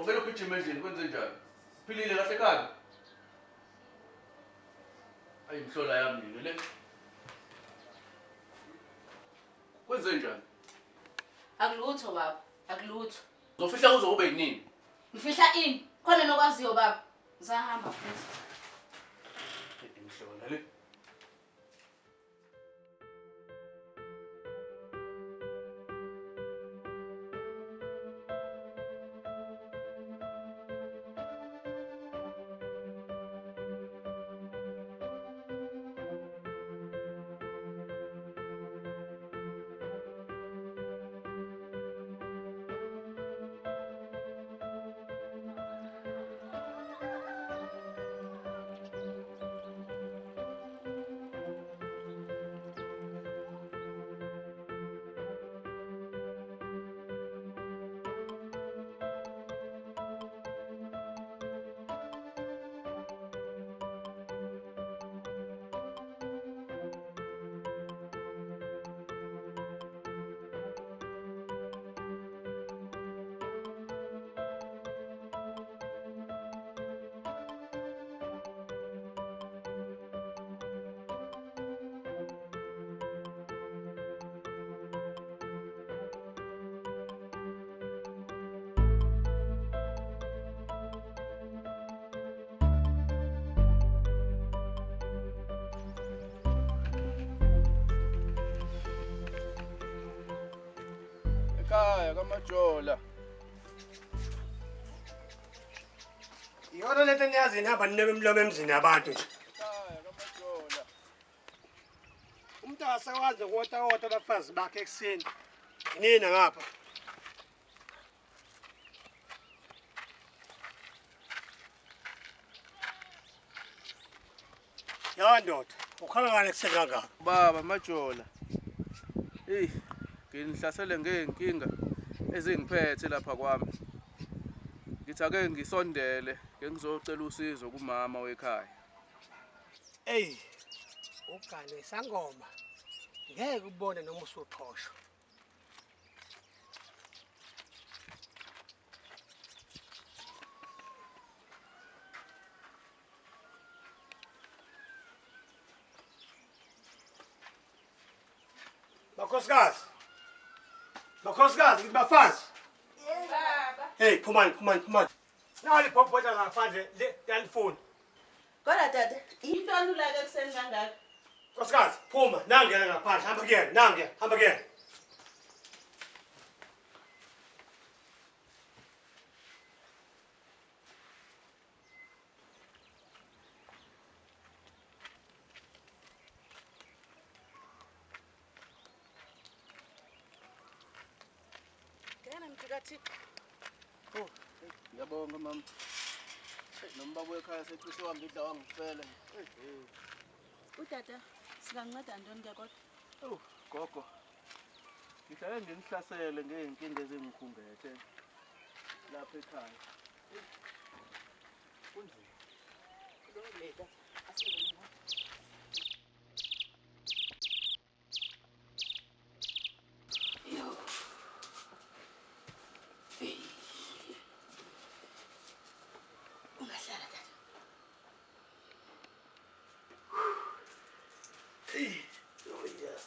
Uvele ugijima endlini kwenze njani? Philile kahle khanda. Ayi mhlola yami yini le. Kwenze njani? Akulutho baba, akulutho. Uzofihla kuze kube yinini? Ngifihla ini? Khona nokwaziyo baba. Ngisahamba futhi. Imhlola le. Ekhaya kaMajola. Iyona lento eniyazi nihamba ninebe imilomo emzini yabantu nje. Ekhaya kaMajola. Umuntu akasekwazi ukotawota abafazi bakhe ekuseni. Yinina ngapha. Ya ndoda, ukhala ngani ekuseni kangaka? Baba Majola. Eyi, nginihlasele ngey'nkinga ezingiphethe lapha kwami. Ngithi ake ngisondele, ke ngizocela usizo kumama wekhaya. Eyi, ugane isangoma. Ngeke ubone noma usuxhoshwa. Makhosikazi. Makhosikazi ngithi bafazi. Baba. Hey, phumani, phumani, phumani. Nali ibhobhodla ngaphandle le yalifuna. Kodwa tata, into olula-ke ekuseni kangaka. Nkosikazi, phuma, nangena ngaphandle, hamba kuyena, nange, hamba kuyena. Ngena mntu kaThixo. Oh, ngiyabonga mama. Noma baba wekhaya secishe wangidla wangifela. Utata, singanceda ntoni ke kodwa? Oh, gogo. Ngihlale nginihlasele ngey'nkinga ezingikhungethe lapha ekhaya. Kunzima. Kulungile tata. Asingene la. Yo. Hey. Ungahlala tata. Hey. Oh yeah.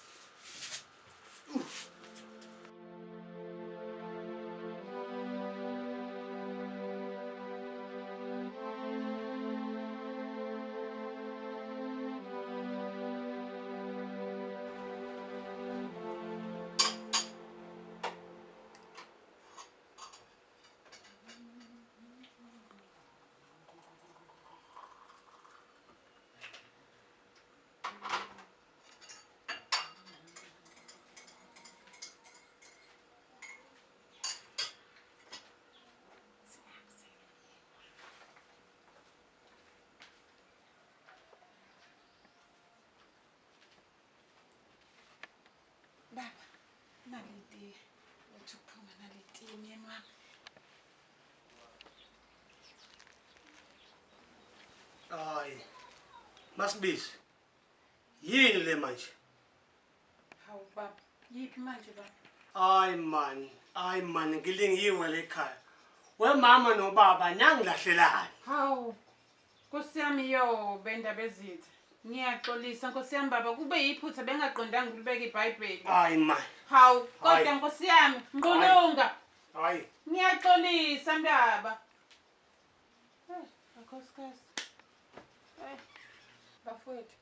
Baba, nali itiye. Uthi ukuphuma nali itiye myeni wami. Hayi. Masibisi. Yini le manje? Hawu baba, yiphi manje baba? Hayi man, hayi man, ngilingiwe le ekhaya. Wemama nobaba nangilahlelani. Hawu. Nkosi yami yo bendaba ezitha. Ngiyaxolisa Nkosi yami baba kube yiphutha bengaqondanga ukulibeka iBhayibheli. Hayi ma. Hawu kodwa Nkosi yami nqulunga. Hayi. Ngiyaxolisa ndaba. Akhosikazi. Bafowethu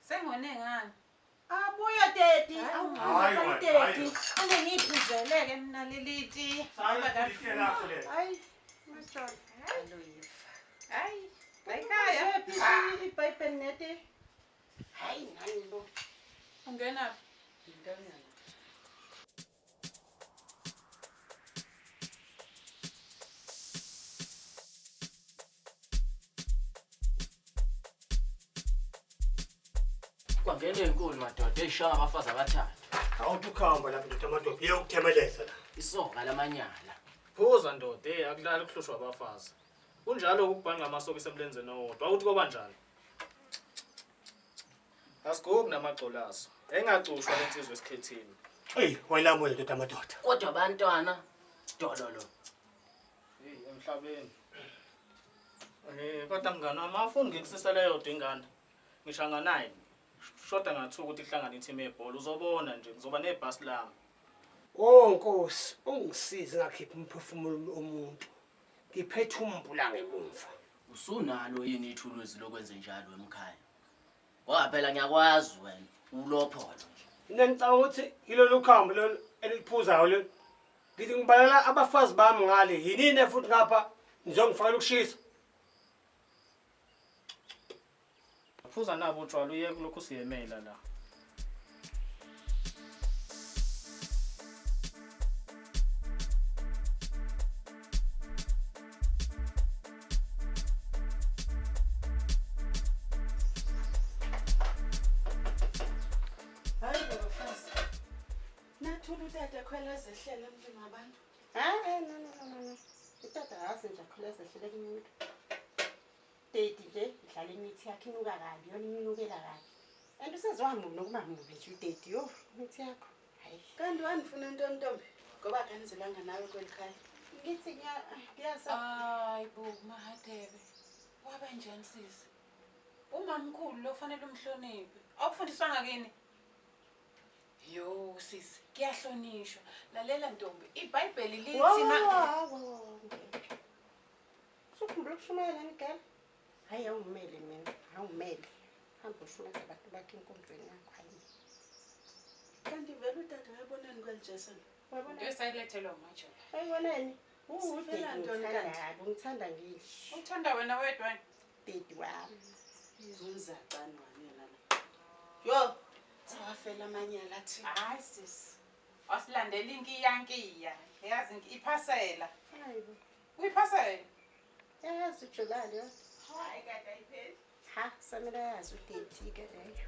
sengone ngani? Abuya daddy, Hayi, awubuya daddy. Ake ngiphuzeleke mina leliti. Hayi, Mashallah. Hayi. Ekhaya iBhayibheli nete. Hayi nani bo. Ungena. Intonyana. Kwangena enkulu madoda eshaya abafazi abathathu. Awuthi ukhamba lapha ndoda amadoda iyokuthemeleza la. Isoka lamanyala. Phuza ndoda, akulala ukuhlushwa abafazi. Kunjalo ukubhanga amasokisi emlenzeni owodwa. Awuthi kobanjani? Asigugi namagxolaso. Engacushwa lensizwe esikhethini. Hey, wayilamula ndoda amadoda. Kodwa abantwana dololo. Hey, emhlabeni. Kodwa mngani wami awufuni ngikusisele yodwa ingane. Ngisho nga9. Shoda ngathuka ukuthi ihlangane i-team yebhola uzobona nje ngizoba nebhasi lami. Oh Nkosi, ungisize ngakhipha umphefumulo omuntu. Ngiphethe umbula ngemuva. Usunalo yini ithuluzi lokwenze njalo emkhaya? Ngoba phela ngiyakwazi wena ulopholo nje. Mina ngicabanga ukuthi ilolu khambo lolu eliphuzayo lolu. Ngithi ngibalela abafazi bami ngale yinini futhi ngapha nizongifakela ukushisa. Phuza nabo utshwala uye kulokhu siyemela la. Hayi bafazi. Nathula utata khwela zehlela emntwini wabantu. No. Utata akaze nje akhwela zehlela kumuntu. Daddy nje idlala imithi yakhe inuka kabi, yona inukela kabi. And useziwamubi nokuba mubi nje udaddy yo imithi yakho. Hayi. Kanti wanifuna ntoni ntombi? Ngoba akanizelanga nawe kweli khaya. Ngithi ngiyasa. Hayi bo Mahadebe. Waba njani sisi? Umamkhulu lo fanele umhloniphe. Awufundiswanga kini? Yo sisi, kuyahlonishwa. Lalela ntombi, iBhayibheli lithi ma Usukhumbula ukushumayela ngigela? Hayi awumele mina, awumele. Hamba ushumayela abantu bakhe enkonzweni yakho hayi. Kanti vele utata wayebonani kweli Jason? Wabona? Ngiyosayilethelwa uMajola. Wayibonani? Sifela ntoni kanti? Ngithanda ngisho. Uthanda wena wedwa? Daddy wami. Umzacane wami yena lo. Yo, sawafela amanyala athi. Hayi sisi. Asilandela inkiyankiya. Yazi iphasela. Hayi bo. Uyiphasela? Yazi ujolale yo. Hayi kade ayipheli. Ha, samela yazi udaddy ke leyo.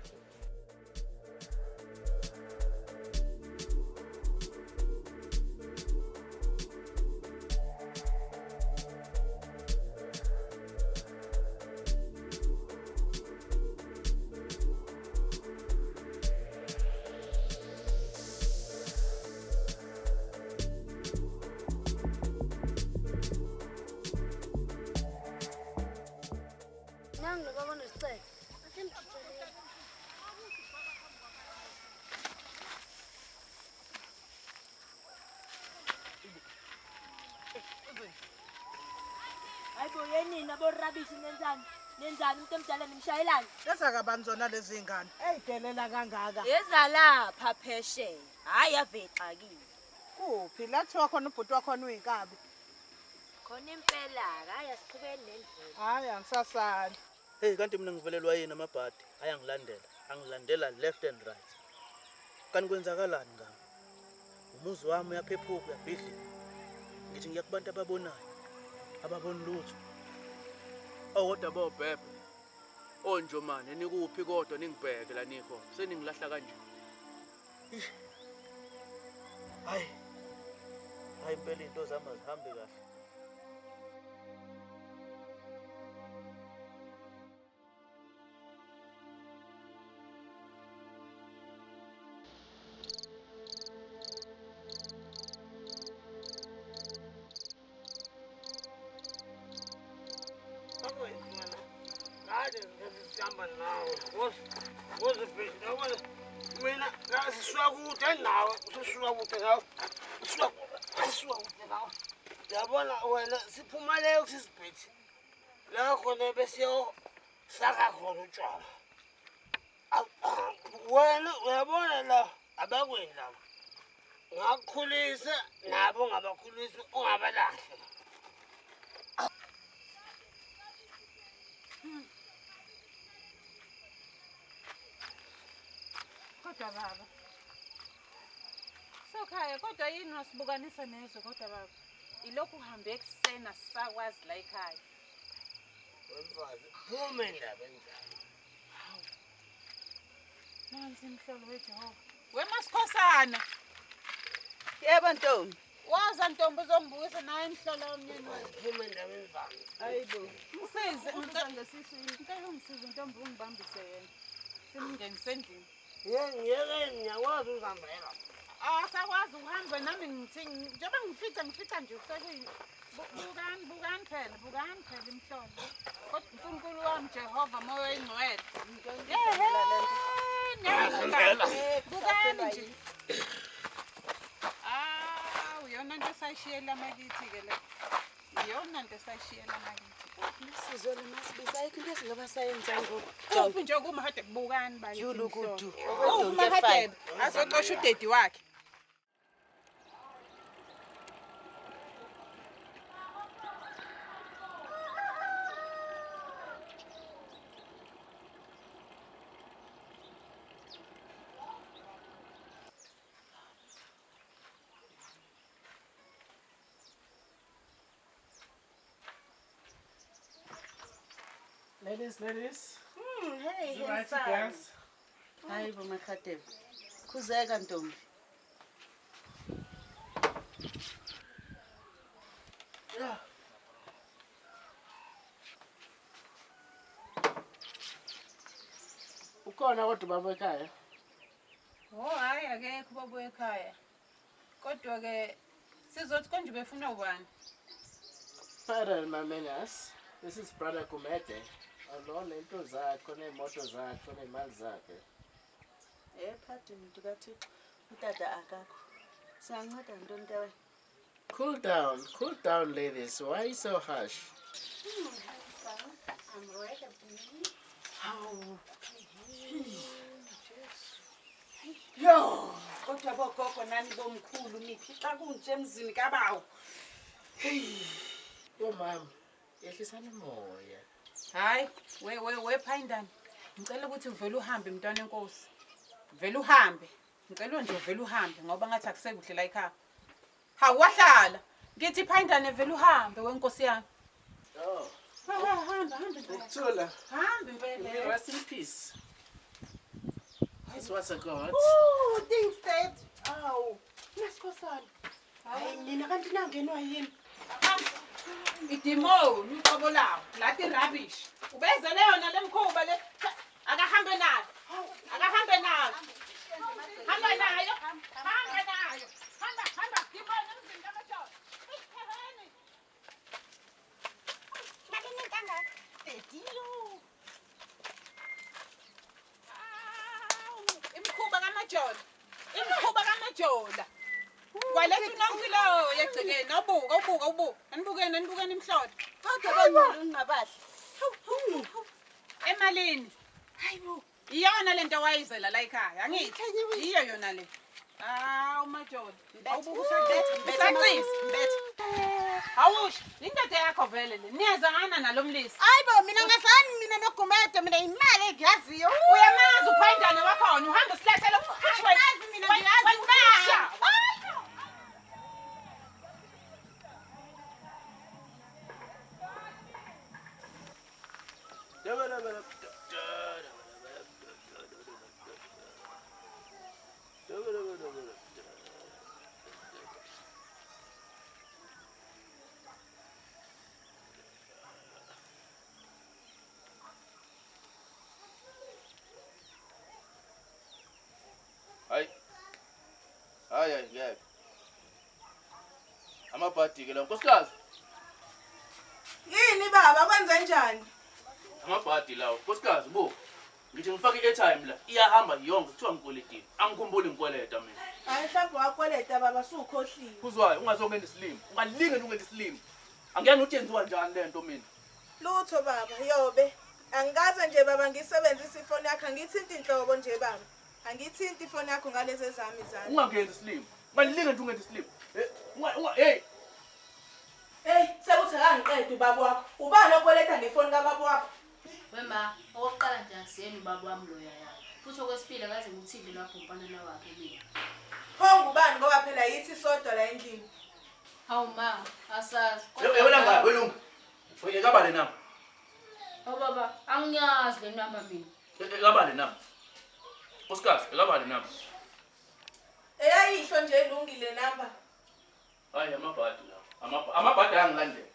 Yenina borabisi nenzani? Nenzani umuntu omdala nimshayelani? Ezakabani zona lezi ngane? Eyidelela kangaka. Ezalapha phesheya. Hayi avexakile. Kuphi la kuthiwa khona ubhuti wakhona uyinkabi? Khona impela, hayi asiqhubeni nendlela. Hayi angisasali. Hey kanti mina ngivelelwa yini amabhadi? Ayangilandela. Angilandela left and right. Kanti kwenzakalani ngami? Umuzi wami uyaphephuka uyabhidlika. Ngithi ngiya kubantu ababonayo. Ababoni lutho. Kodwa bobhebhe. Onjomane nikuphi kodwa ningibheke la nikho. Seningilahla kanje. Hayi. Hayi impela into zami azihambi kahle. Kade sihamba nawe. Woze mina sisuka kude nawe, sisuka kude nawe. Sisuka kude nawe. Yabona wena siphuma leyo kusisibhithi. La khona besiyo saka khona utshwala. Wena uyabona la abakweni laba. Ngakukhulisa nabo ngabakhulisa ungabalahla. Kodwa baba. Sokhaya kodwa yini wasibukanisa nezwe kodwa baba? Ilokhu uhambe ekusena sakwazi la ekhaya. Wemfazi, phuma indaba enjalo. Hawu. Nansi imhlolo weJehova. Wemasikhosana. Yebo ntombi. Waza ntombi uzombukisa naye imhlolo womnyeni wakhe. Phuma indaba enjalo. Hayibo. Msize, ngicela ungisize ntombi ungibambise yena. Simngenise endlini. Ngiyeke ngiyakwazi ukuzihambela. Asakwazi ukuhamba nami ngithi njengoba ngifica nje usekuyi bukani phela imhlolo. Kodwa uNkulunkulu wami Jehova moya oyingcwele. Bukani nje. Ah, uyona nto sayishiyela makithi ke le. Iyona nto sayishiyela makithi. Sizole masibisa into esingaba sayenza ngoku. Kuphi nje kumahade kubukani bakithi. Yulukudu. Umahade azoxosha udedi wakhe. Ladies. Hey, handsome. Hayi bo Makgatebe. Khuzeka ntombi. Ukhona kodwa baba ekhaya? Oh hayi akekho baba ekhaya. Kodwa ke sizothi konje befuna ubani? Pardon my manners. This is Brother Gumede. Alone into zakhe nemoto zakhe nemali zakhe. Pardon mntu kaThixo. Utata akakho. Singanceda ntoni ke wena? Cool down ladies. Why you so harsh? Handsome. I'm right at me. Hawu. Yo, kodwa bogogo nani bomkhulu niphi xa kunje emzini kabawo. Hey. Yo mama, yehlisana umoya. Hayi, we phayindani. Ngicela ukuthi uvele uhambe mntwana enkosi. Vele uhambe. Ngicela nje uvele uhambe ngoba ngathi akusekuhle la ekhaya. Hawu wahlala. Ngithi phayindane vele uhambe wenkosi yami. Oh. Hamba. Ukuthula. Hambe vele. Rest in peace. That's what I got. Oh, things dead. Awu, nasikhosana. Hayi nina kanti nangenwa yini? Idimoni uqobo lawo lathi rubbish. Ubezele yona lemkhuba le. Akahambe nayo. Akahambe nayo. Hamba nayo. Hamba nayo. Hamba dimoni emzini kaMajola. Ikheheni. Malini kangaka? Dediyo. Imkhuba kaMajola. Imkhuba kaMajola. Waletha unonke yegcekeni awubuka ubuka anibukeni imhlolo kodwa bangcono ungabahle emalini hayibo iyona lento wayizela la ekhaya angithi iyo yona le hawu Majola awubuka usacisa mbethe awusho indoda yakho vele le niyazana nalomlisi hayibo mina ngasani mina noGumede mina imali engiyaziyo uyamazi uphayindane wakhona uhamba usilethele futhi wena mina ngiyazi Hayi ngeke. Amabhadi ke la nkosikazi. Yini baba kwenze njani? Amabhadi lawo. Nkosikazi bo. Ngithi ngifake i-airtime la. Iyahamba yonke kuthiwa ngikweletile. Angikhumbuli ngikweleta mina. Hayi mhlawumbe wakweleta baba sukhohliwe. Kuzwayo ungazongenza isilimo. Ungalinge ungenza isilimo. Angiyani ukuthi yenziwa njani lento mina. Lutho baba, yobe. Angikaze nje baba ngisebenzise ifoni yakho, angithinti inhlobo nje baba. Angithinti ifoni yakho ngalezi ezami izandla. Ungangenzi isilimo. Ungalinge nje ungenza isilimo. Hey. Hey, sekuthi akangiqedi ubaba wakho. Ubani okweleta ngefoni kababa wakho? Wema, okokuqala nje akusiyena ubaba wami loya yayo. Futhi okwesibili akaze ngikuthinte lapho umfana wakhe mina. Pho ngubani ngoba phela yithi sodwa la endlini. Hawu ma, asazi. Yebo ngabe welunga. Uyekabale nami. Oh baba, angiyazi le namba mina. Ekabale nami. Nkosikazi, ekabale nami. Eyayisho nje ilungile namba. Hayi amabhadi la. Amabhadi ayangilandela.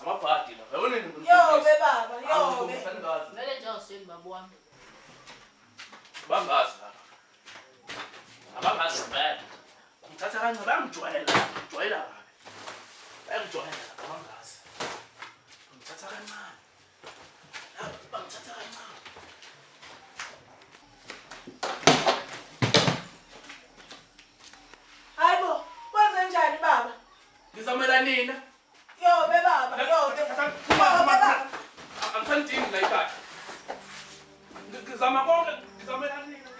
Amabhadi la. Yabona nini? Yobe baba, yobe. Vele nje awuseni baba wami. Bangazi lapha. Abangazi vele. Ngithatha kancane bayangijwayela, ngijwayela kabi. Bayangijwayela abangazi. Ngithatha kancane. Bangithatha kancane. Hayibo, kwenze njani baba? Ngizamela nina. Yobe baba, yobe. Yobe baba. Angisanidingi la ekhaya. Ngizama konke, ngizamela nina.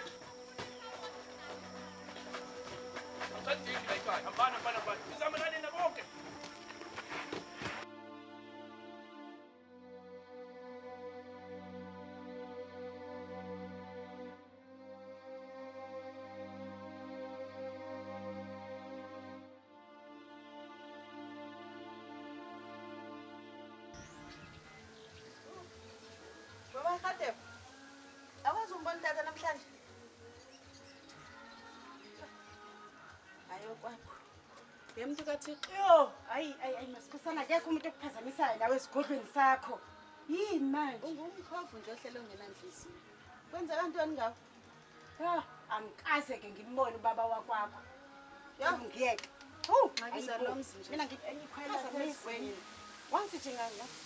Angisanidingi la ekhaya. Hambani, hambani, hambani. Ngizamela nina konke. Yemntu kaThixo. Yo, hayi hayi hayi masikhosana akekho umuntu okuphazamisayo nawe esigodlweni sakho. Yini manje? Ungumkhovu nje ohlelo ongenanhliziyo. Kwenzeka ntoni ngawe? Ha, angikaze ke ngimbone ubaba wakwakho. Yo, ngiyeke. Ngakizwa lo mzi nje. Mina ngikhwela mina. Once nje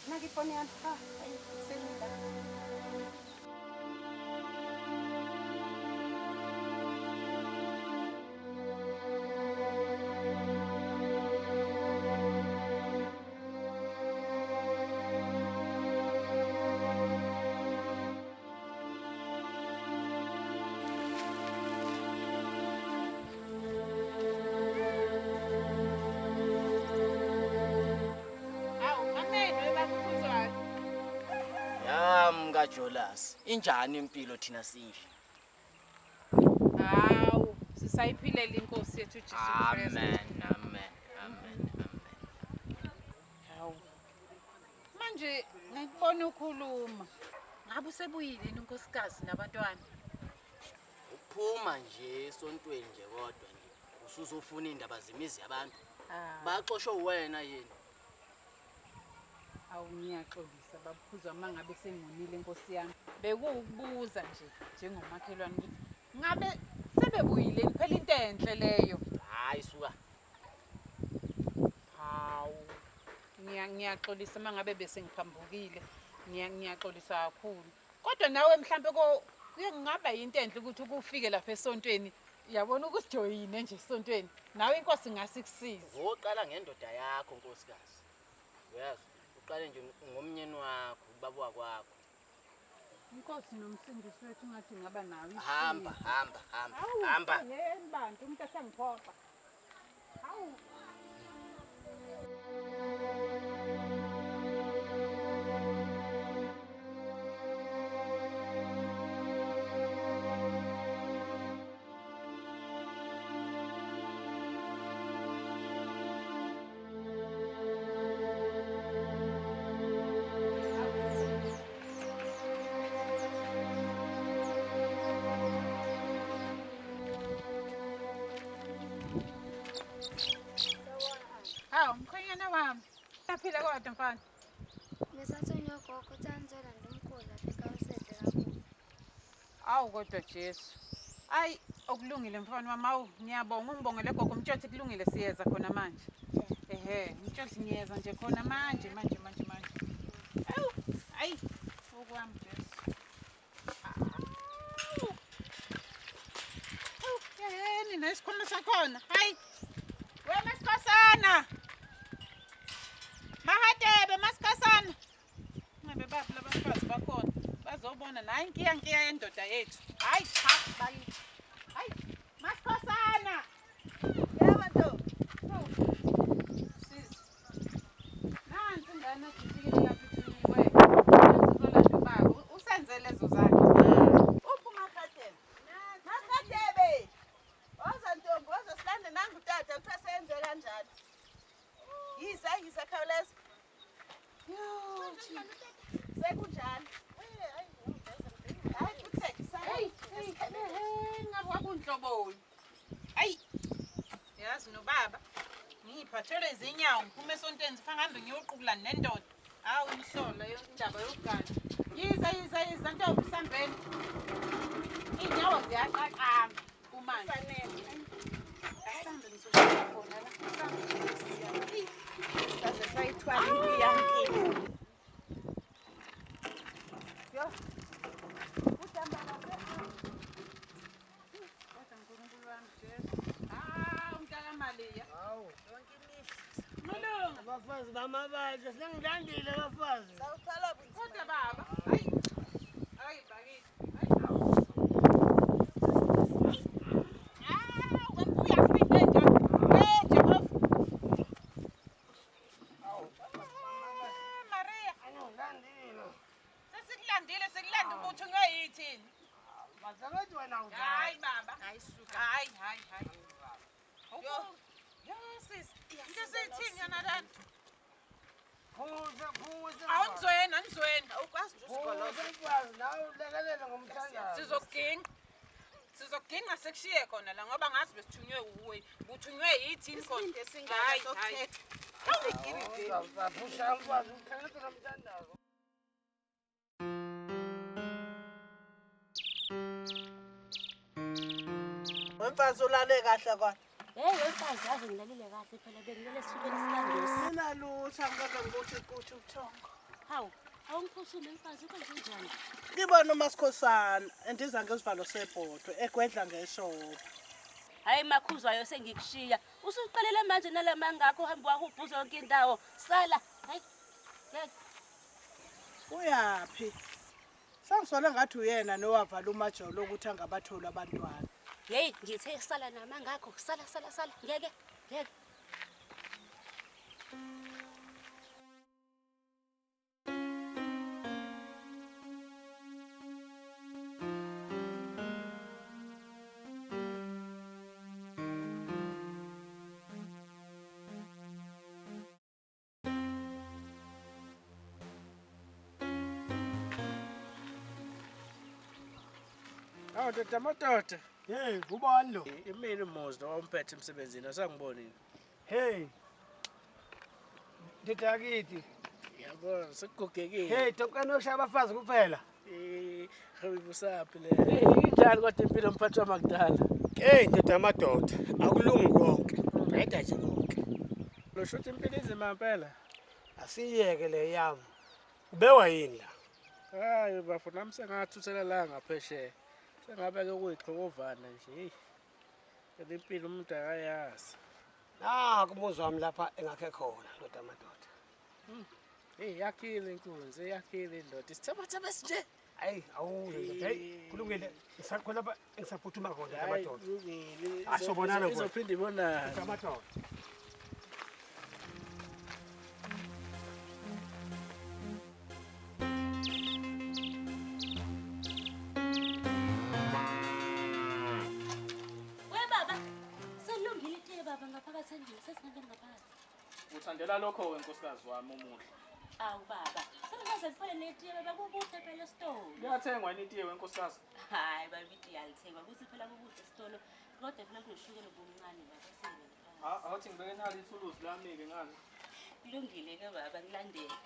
naki ifoni yami. Ha, hayi senida. Jolas, injani impilo thina sinje? Hawu, sisayiphilela inkosi yethu Jesu Kristu. Amen, amen, amen, amen. Hawu. Manje ngikubona ukhuluma. Ngabe usebuyile inkosikazi nabantwana? Uphuma nje esontweni nje kodwa nje usuzofuna indaba zemizi yabantu. Baxoshwe wena yini? Awu ngiyaxolisa babukhuzwa mangabe sengonile inkosi yami. Bekuwukubuza nje njengomakhelwane ukuthi ngabe sebebuyile phela into enhle leyo. Hayi suka. Hawu. Ngiyaxolisa mangabe bese ngiphambukile. Ngiyaxolisa kakhulu. Kodwa nawe mhlambe kuye kungaba into enhle ukuthi ukufike lapha esontweni. Yabona ukusijoyine nje esontweni. Nawe inkosi ingasikusiza. Uzoqala ngendoda yakho nkosikazi. Uyazi? Uqale nje ngomnyeni wakho, ubaba wakwakho. Inkosi nomsindisi wethu ngathi ngaba nawe. Hamba, hamba, hamba, hamba. Yeni bantu umuntu asangiphoxa. Hawu. Uyaphila kodwa mfana? Ngisathunywa ugogo uthi angizolanda umkhulu lapha ekhaya usedle kakhulu. Awu kodwa Jesu. Ayi okulungile mfana wami, awu ngiyabonga ungibongele gogo umtshothi kulungile siyeza khona manje. Ehe, umtshothi ngiyeza nje khona manje manje manje manje. Awu, ayi sakhona. Hayi. We Masikhosana. Mahadebe Masikhosana. Ngabe baphi labafazi bakhona? Bazobona nayi inkiya nkiya yendoda yethu. Hayi cha bakithi. Hayi Masikhosana. Yebo ntombi. Sisi. Nansi ingane ejifikile lapha ithunyiwe. Sizolanda ubaba. Usenze lezo zakhe. Uphi uMahadebe? Mahadebe. Woza ntombi, woza silande nangu tata kuthiwa senze kanjalo. Yisa yisa khawuleza. Yo, sekunjalo. Hayi futhi Hey, hey, hey, ngabe kwakunhloboni. Hayi. Yazi nobaba, ngiphathelwe izinyawo ngiphume esontweni ngifanga ngihambe ngiyoqukula nendoda. Hawu imihlola yonke indaba yokugana. Yiza yiza yiza ntombi sambeni. Inyawo ziyaqaqamba kumanje. Kufanele. Asambe ngizoshiya khona la. Asambe. Saze sayithwala inkiya nkiya. Yo. Udambalaze. Kodwa uNkulunkulu wami Jesu. Ah, umntaka Malia. Hawu, Yonke imihla. Mulungu. abafazi bamabandla sengilandile abafazi. Sawuthola bunzima. Kodwa baba, hayi. Hayi bakithi. Hayi. Ah, wena uyafika nje. Eh, Jehova. Eh, Maria, Angilandile. sesikulandile sekulanda ubuthu ngeyithini. Bazakethi wena uzala. Hayi baba. Hayi suka. Hayi, hayi, hayi. Yo. Yo sis, into seyithini yona lana? Phuza, phuza. Awungizweni, angizweni. Awukwazi nje usigoloza. Phuza mfazi, nawe ulekelele ngomthandazo. Sizokuginqa. Sizokuginqa sekushiye khona la ngoba ngazi besithunywe uwe. Buthunywe yithini khona. Isibindi esingaka Hayi, hayi. sokuthetha. Asekiride. Uzaphusha mfazi, ukhangela nomthandazo. Wemfazi ulale kahle kona. Hey wemfazi ave ngilalile kahle phela bengilele esifubeni sikandosi. Mina lutho angikaze ngikuthi kuthi ubuthongo. Hawu, awungiphuthumi mfazi ukwenze njani? Ngibona uMasikhosana endiza ngesivalo sebhodwe egwedla ngeshoba. Hayi makhuzwayo sengikushiya. Usuqalele manje nalamangakho uhamba wahubhuza yonke indawo. Sala. Hayi. Ngeke. Uyaphi? Sangisola ngathi uyena nowavala umajolo ukuthi angabatholi abantwana. Hey, ngithe sala namangakho. Sala sala sala. Ngeke. Ngeke. Awu ndoda madoda. Hey, ubani lo? Imini Muzi lo omphethe emsebenzini asangibonile. Hey. Ndoda yakithi. Yabona sekugogekile. Hey, tokana ushaya abafazi kuphela. Eh, ngibusaphi le. Hey, injani kodwa impilo mphathi wamakudala? Hey, ndoda yamadoda, akulungi konke. Bheda nje konke. Lo shuthi impilo inzima impela. Asiyeke le yami. Ubewa yini la? Hayi bafo nami sengathuthela la ngaphesheya. Sengabe ke kuyixhokovana nje. Hey. Le impilo umuntu akayazi. Naku umuzi wami lapha engakhe khona ndoda yamadoda. Hey, yakhile inkunzi, yakhile indoda. Isithabathaba esinje. Hayi, awuze ndoda. Hey, kulungile. Ngisakhona lapha engisaphuthuma khona ndoda Hayi, yamadoda. kulungile. Asobonana kuwe. Izophinde ibonane. Ndoda yamadoda. We baba, selungile itiye baba ngaphakathi endlini, sesingangena ngaphakathi. Uthandela lokho-ke nkosikazi wami omuhle. Awu baba, sengaze ngifole netiye baba kukuhle phela esitolo. Kuyathengwa yini itiye wenkosikazi? Hayi baba itiye alithengwa kuthi phela kukuhle esitolo. Kodwa phela kunoshukela obumncane baba singene ngaphakathi. Awuthi ngibeke nali ithuluzi lami-ke ngalo. Kulungile ke baba ngilandele.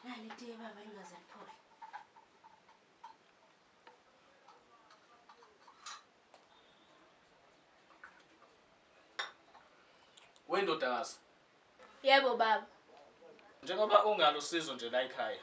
Nali itiye baba lingaze liphole. Wendodakazi. Yebo baba. Njengoba ungalusizo nje la ekhaya,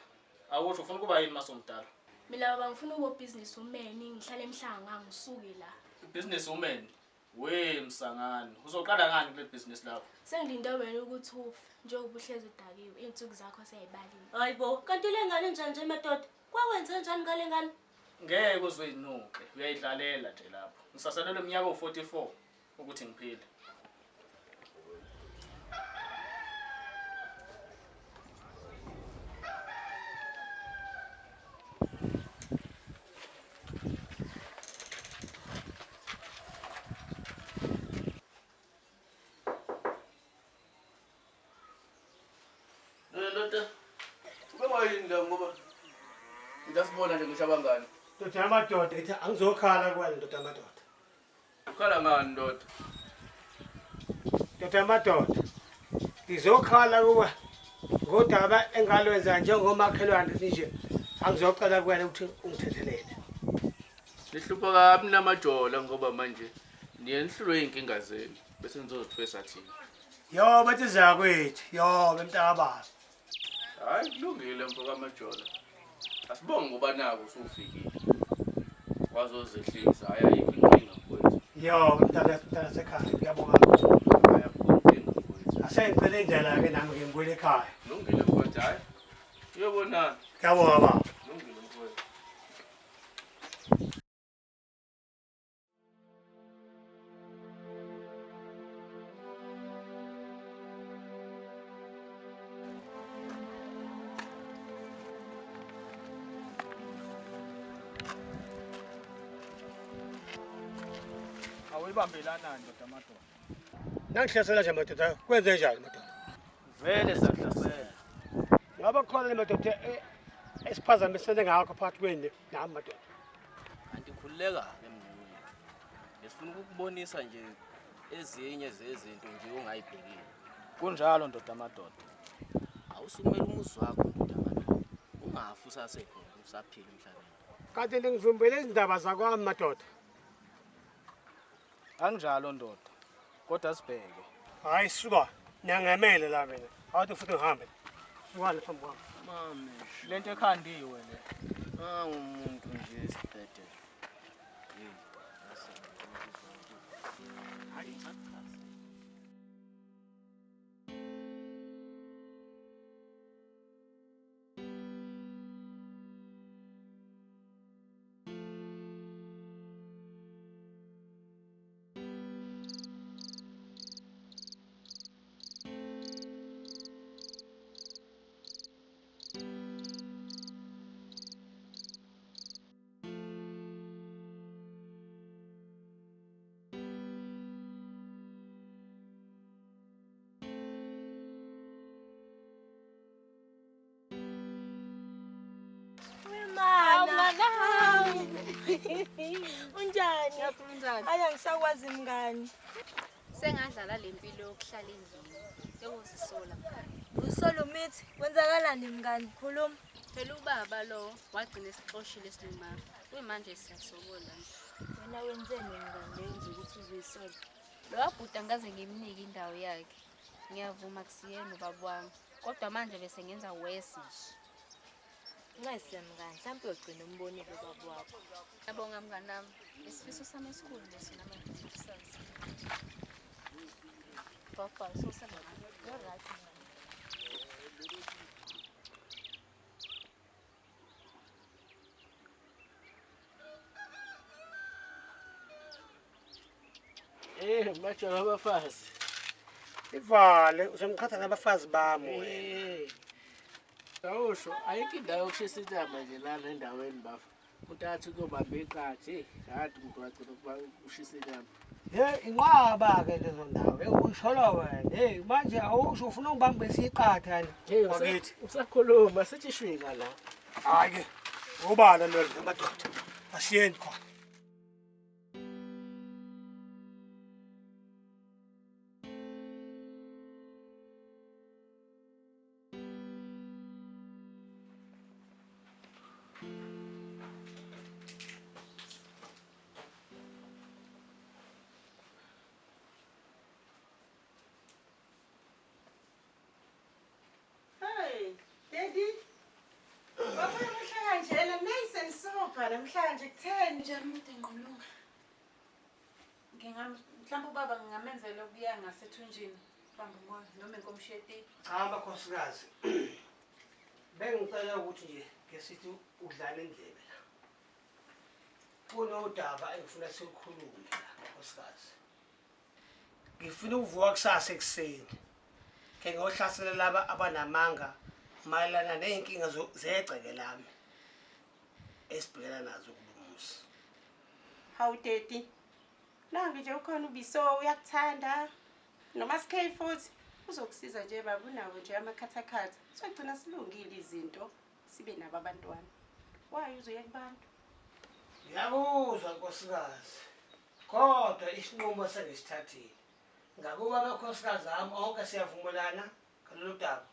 awusho ufuna ukuba yini masomdala? Mina baba ngifuna ukuba business woman, ngihlale emhlanga ngisuke la. Business woman? We msangani, uzoqala ngani kule business lakho? Sengilinde wena ukuthi ufe njengoba uhlezi udakiwe, izinsuku zakho seyibalile. Hayibo, kanti le ngane njani nje madoda? Kwakwenze njani ngale ngane? Ngeke uzoyinuke, uyayidlalela nje lapho. Ngisasalelwe iminyaka u44 ukuthi ngiphile. Ngoba ngisibona nje ngisho abangani. Ndoda yamadoda ithi angizokhala kuwena ndoda yamadoda. Ukhala ngani ndoda? Ndoda yamadoda. Ngizokhala kuwe ngodaba engalwenza njengomakhelwane nje. Angizocela kuwena ukuthi ungithethelele. Nihlupha kabi namajola ngoba manje niyenhlulwe inkinga zenu bese nizozithwesa thina. Yo bathi zakwethu, yo bemntakababa. Hayi kulungile mfo kaMajola. Asibonge ngoba nako usufikile. Wazozehlisa hayi ayikho inkinga mfowethu. Yo mntana sekhaya ngiyabonga. Hayi akukho inkinga mfowethu. Asengicela indlela ke nami ngibuyele ekhaya. Kulungile mfowethu hayi. Uyobonana. Ngiyabonga baba. Kulungile mfowethu. Awuyibambelana ndoda madoda. Nangihlasela nje madoda, kwenze njani madoda? Vele sakuhlasela. Ngabe khona le madoda esiphazamisene ngakho phakathi kwenu nami madoda. Kanti khululeka-ke mnewethu. Besifuna ukukubonisa nje ezinye zezinto nje ongayibhekile. Kunjalo ndoda madoda. Awusukumele umuzi wakho ndoda madoda. Ungafi usasekhona usaphila emhlabeni. Kanti ningivimbele izindaba zakwami madoda. Anginjalo ndoda. Kodwa sibheke. Hayi suka, niyangemele la mina. Awuthi futhi ngihambe. Suka phambi kwami. Mame, lento ekhandiwe le. Angumuntu nje isibhede. Hey, hayi Unjani? Hayi angisakwazi mngani. Sengadlala lempilo yokuhlala endlini. Ekuzisola mngani. Usola umithi kwenzakalani mngani? Khuluma. Phela ubaba lo wagcina esixoshile silima. Kuyimanje siyasokola nje. Wena wenzeni mngani lenze ukuthi uzoyisola? Lo wabhuda ngaze ngimnike indawo yakhe. Ngiyavuma kusiyena ubaba wami. Kodwa manje bese ngenza worse nje. Ncese mngani, mhlawumbe uyogcina umbonile ubaba wakho. Ngiyabonga mngani nami. Isifiso sami esikhulu leso nami kusasa. Papa, usosana. You're right mngani. Majola abafazi. Ivale, uzomqhatha nabafazi bami wena. Awusho, ayikho indawo yokushisa inyama nje lana endaweni bafa. Umuntu athi kuyobamba iqathi, kade umuntu wagcina ukuba ushisa inyama. Hey, inqaba-ke lezo ndawo, hey uyishola wena. Hey, manje awusho ufuna ungibambise iqatha yani. Hey, usakhuluma sithi shwinga la. Hayi-ke, ubala lelo madoda. Asiyeni khona. namhlanje kutheni? Njani umuntu enqulunga? Mhlawumbe ubaba ngingamenzela ukuya ngasethunjini bamba umoya noma inkomishi yetiye. Cha makhosikazi. Bengicela ukuthi nje ke sithi udlala indlebe la. Kunodaba engifuna sikhulume la makhosikazi. Ngifuna ukuvuka kusasa ekuseni. Ke ngohlasela laba abanamanga mayelana nezinkinga zegceke lami esibhekana nazo kulomuzi. Hawu Daddy. Nangu nje ukhona uBiso uyakuthanda. Noma SK futhi uzokusiza nje baba unawo nje amakhathakhatha. Sogcina silungile izinto sibe nabo abantwana. Why uzoya kubantu? Ngiyakuzwa nkosikazi. Kodwa isinqumo sengisithathile. Ngakuba amakhosikazi ami onke siyavumelana ngalolu daba.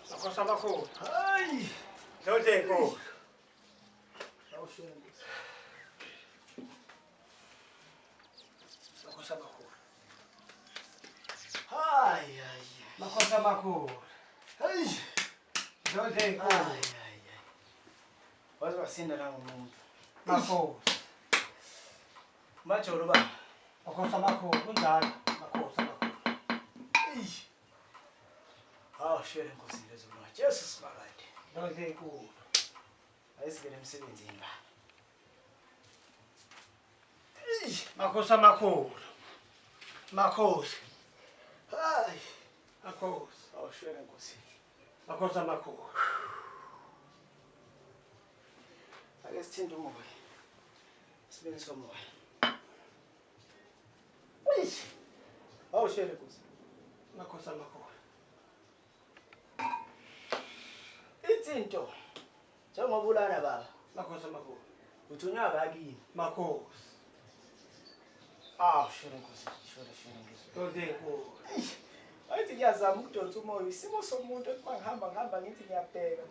Makhosi amakhulu. Hayi. Dlodlo enkulu. Awushele. Makhosi amakhulu. Hayi hayi. Makhosi amakhulu. Hayi. Dlodlo enkulu. Hayi hayi. Waze wasinda la ngumuntu. Makhosi. Majolo baba. Makhosi amakhulu kunjalo. Makhosi amakhulu. Eish. Hawu shele Nkosi lezulu. Jesu simakade. Dlodlo enkulu. Ayisingene emsebenzini ba. Makhosi amakhulu. Makhosi. Hayi. Makhosi. Hawu shele Nkosi. Makhosi amakhulu. Ake sithinte umoya. Sibenzise umoya. Eish. Hawu shele Nkosi. Makhosi amakhulu. Izinto njengoba ulana baba. Makhosi amakhulu. Uthunywa bakini. Makhosi. Ah, shele Nkosi. Shele Nkosi. Dlodlo enkulu. Ayithi ngiyazama ukudonsa umoya isimo somuntu ethi mangihamba ngithi ngiyabheka.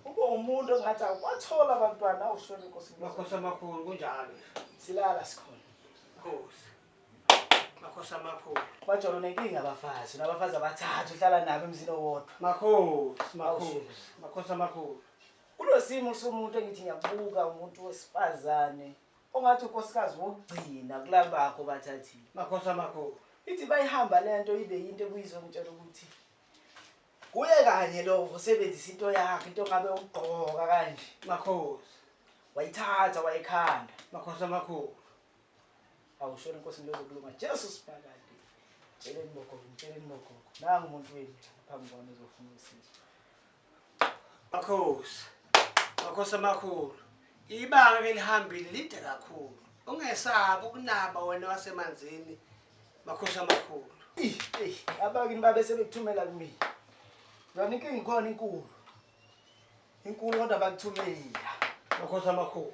Ube umuntu ongathi awathola abantwana awushona Nkosi. Makhosi amakhulu kunjalo. Silala sikhona. Makhosi. Makhosi amakhulu. Majolo nenkinga abafazi, nabafazi abathathu uhlala nabo emzini owodwa. Makhosi, makhosi, makhosi amakhulu. Kulosimo somuntu engithi ngiyabuka umuntu wesifazane ongathi unkosikazi wokugcina kulabakho bathathile. Makhosi amakhulu. Ithi bayihamba lento ibe into ebuyizongitshela ukuthi kuye kanye lo usebenzisa into yakhe into ngabe ugqoka kanje. Makhosi. Wayithatha wayikhanda. Makhosi amakhulu. Awushona Nkosi ngizokulunga Jesu siphakade. Tsheleni bogogo, tsheleni bogogo. Nangu umuntu wenu phambi kwami uzofuna usizo. Makhosi. Makhosi amakhulu. Ibanga ke lihambile lide kakhulu. Ungesabi ukunaba wena wasemanzini. Makhosi amakhulu. Abakini babe sebekuthumela kumina. Yona inkinga ikhona inkulu. Inkulu kodwa bakuthumela. Makhosi amakhulu.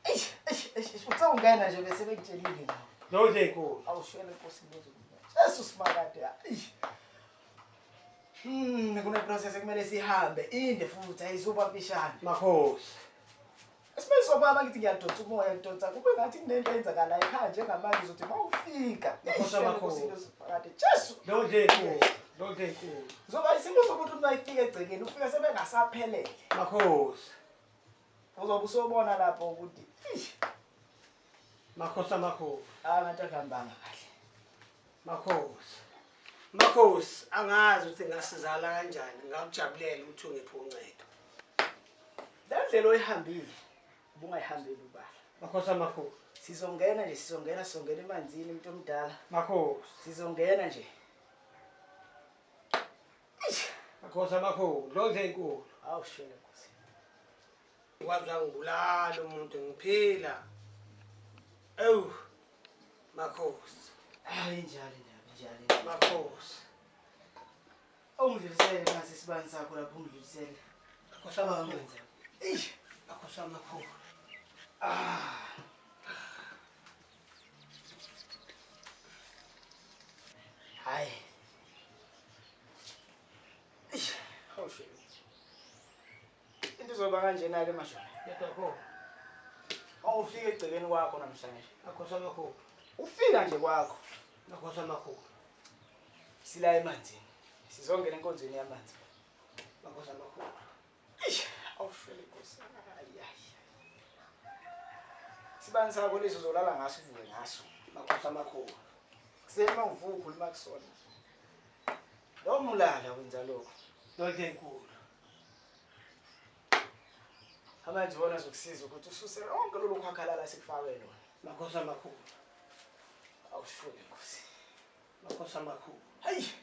Eish, eish, uthe ungena nje bese bekutshelile ngawo. Dlodlo enkulu. Awushele Nkosi ngizokulunga. Jesu simakade. Eish. Kune process ekumele sihambe inde futhi ayizuba mfishane. Makhosi. Esimeso baba ngithi ngiyadonsa umoya ngidonsa kube ngathi kunento eyenzakalayo ekhaya njengamanje uzothi mawufika. Makhosi amakhulu. Simakade. Jesu. Dlodlo enkulu. Dlodlo enkulu. Zoba isimo sokuthi uma ifika egcekeni ufika sebengasaphelele. Makhosi. Uzobe usobona lapho ukuthi Makhosi amakhulu. Abantu akuhambanga kahle. Makhosi. Makhosi angazi ukuthi ngasizala kanjani ngakujabulela ukuthi ungiphe uncedo. Le ndlela oyihambile ubungayihambeli ubala. Makhosi amakhulu. Sizongena nje sizongena emanzini umuntu omdala. Makhosi. Sizongena nje. Makhosi amakhulu, Dlodlo enkulu. Awushele Nkosi. Kwazi angibulala umuntu ngiphila. Ewu makhosi. Hayi injalo indaba, injalo. Makhosi. Ungidlulisele nasi isibani sakho lapho ungidlulisele. Makhosi amakhulu. Eish, makhosi amakhulu. Ah. Hayi. Eish, awusho. Into izoba kanjena ke mashona. Yebo. Awufike egcekeni kwakho namhlanje. Makhosi amakhulu. Ufika nje kwakho. Makhosi amakhulu. Sila emanzini. Sizongena enkonzweni yamanzi. Makhosi amakhulu. Eish, awushele Nkosi. Ayi ayi. Sibani sakho leso uzolala ngaso uvuke ngaso. Makhosi amakhulu. Kuseni mawuvuka ukhuluma kusona. Lo mulala wenza lokho. Yonke enkulu. Amanzi wona azokusiza ukuthi ususe lonke lolu khakhalala sikufake lona. Makhosi amakhulu. Awushule Nkosi. Makhosi amakhulu. Hayi.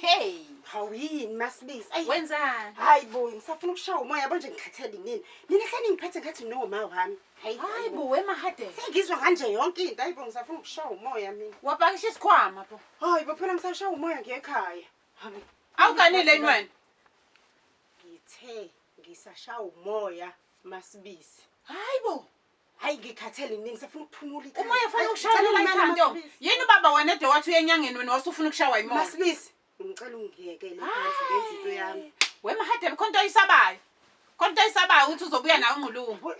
Hey, hawini Masibisi. Ayi wenzani? Hayi bo, ngisafuna ukushaya umoya yabo nje ngikhathele nini. Nina seningiphethe ngathi noma wami. Hayi hayi bo wemahadebe. Sengizwa kanje yonke into. Hayi bo ngisafuna ukushaya umoya mina. Wapakisha isikhwama pho. Hayi bo phela ngisashaya umoya ngiyekhaya. Awuganile yini wena? Ngithe ngisashaya umoya Masibisi. Hayi bo. Hayi ngikhathele nini ngisafuna ukuphumula ikhaya. Umoya ufuna ukushaya la ikhaya. Yini ubaba wena ede wathi uyenyangeni wena wasufuna ukushawa imoya? Masibisi. Ngicela ungiyekele phansi ngenze into yami. Wemahadebe khonto oyisabayo. Khonto oyisabayo ukuthi uzobuya nawe ungulungu.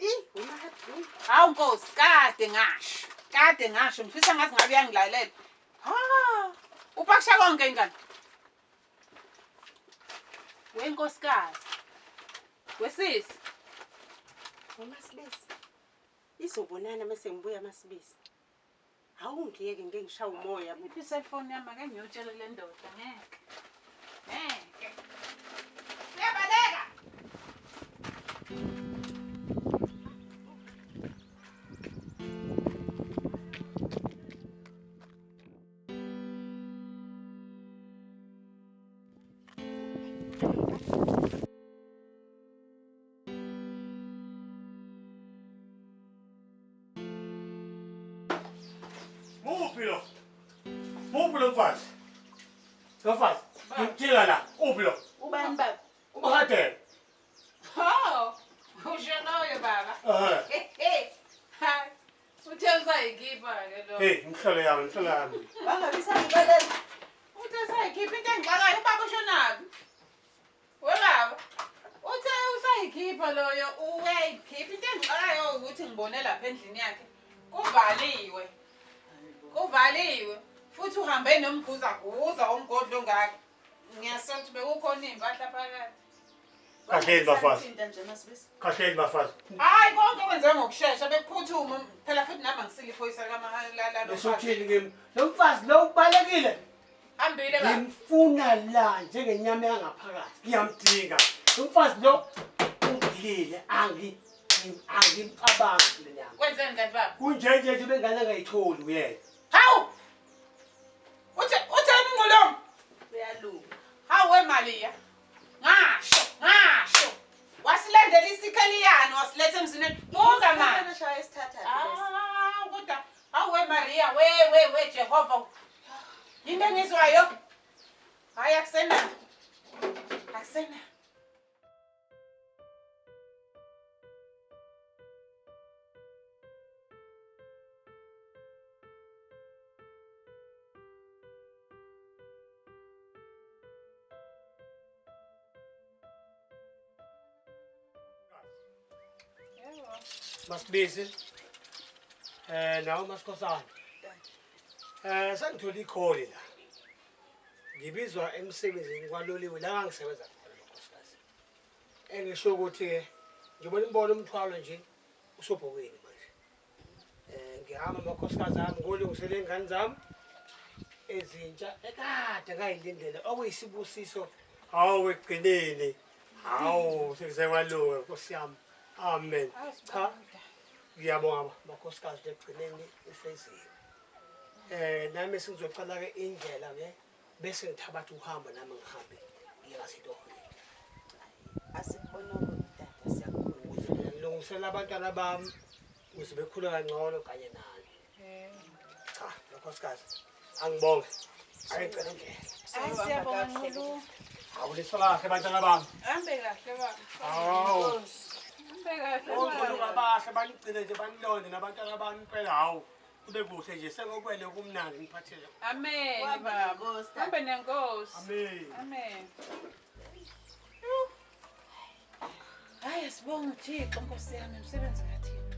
Hawu Nkosi, kade ngasho. Kade ngasho ngifisa ngathi ngabe uyangilalela. Ha! Upakisha konke ingane. Wenkosikazi. Wesisi. Umasibisi. Izobonana mase ngibuya Masibisi. Awungiyeke ngeke ngishaya umoya. Iphi cellphone yami ake ngiyotshela le ndoda ngeke. Ngeke. Uyabaleka. Mufasi. Mufasi. Ngitshela la, uphi lo? Ubani baba? Umahadebe. Oh, usho loyo baba. Eh. Hayi. Uthe usayikhipha ke lo. Hey, ngihlole yami, ngihlole yami. Bangabisangibalela. Uthe usayikhipha into engixakayo ubaba usho nabi. We baba. Uthe usayikhipha loyo, uyayikhipha into engixakayo ukuthi ngibone lapha endlini yakhe. Kuvaliwe. Kuvaliwe. Futhi uhambe nomguza guza omgodlo ngakho. Ngiyasola ukuthi bekukhona impahla phakathi. Kahleni bafazi. Kahleni bafazi. Hayi konke kwenzeka ngokusheshsha bekuphuthuma phela futhi nami angisile iphoyisa likamalala lo. Usuthini kimi? Lo mfazi lo ubalekile. Hambile baba. Ngimfuna la njengenyama yangaphakathi. Ngiyamdinga. Lo mfazi lo ungilile angimcabangi le nyama. Kwenzeni kanti baba? Kunje nje bengane angayitholi uyena. Hawu! Utheni ngolomo? Uyalunga. Hawu weMalia. Ngasho, ngasho. Wasilandela isikheliyana wasiletha emzini. Buka manje. Ah, kodwa hawu weMaria, we Jehova. Yini engizwayo? Hayi akusena. Akusena. Masibisi nawe Masikhosana sengithole ikholi la ngibizwa emsebenzini kwaloliwe la ngisebenza khona makhosikazi. Engisho ukuthi-ke ngibona imbona umthwalo nje usobhokweni manje. Ngihamba amakhosikazi ami ngolungisela iy'ngane zami ezintsha ekade ngayilindele okuyisibusiso. Hawu ekugcineni, hawu sekuze kwalunga Nkosi yami. Amen. Cha, ngiyabonga makhosikazi ekugcineni ifeziwe. Nami sengizocala-ke indlela-ke bese ngithabatha uhambo nami ngihambe ngiye ngasetohweni. Asikubona tata, siyakhula. Ukuze mina ngilungisele abantwana bami ukuze bekhule kangcono kanye nani. Cha, makhosikazi, angibonge. Ake ngicele indlela. Hayi siyabonga Nqulu. Hawu liso kahle bantwana bami. Hambe kahle baba. Hawu. Hambe kahle Onkulu baba. kabahle banigcine nje banilonde nabantwana bami impela hawu. Kube kuhle nje sengokwele kumnandi ngiphathele. Amen baba. Hambe nenkosi. Amen. Amen. Hayi sibonga uThixo Nkosi yami umsebenzi kaThixo.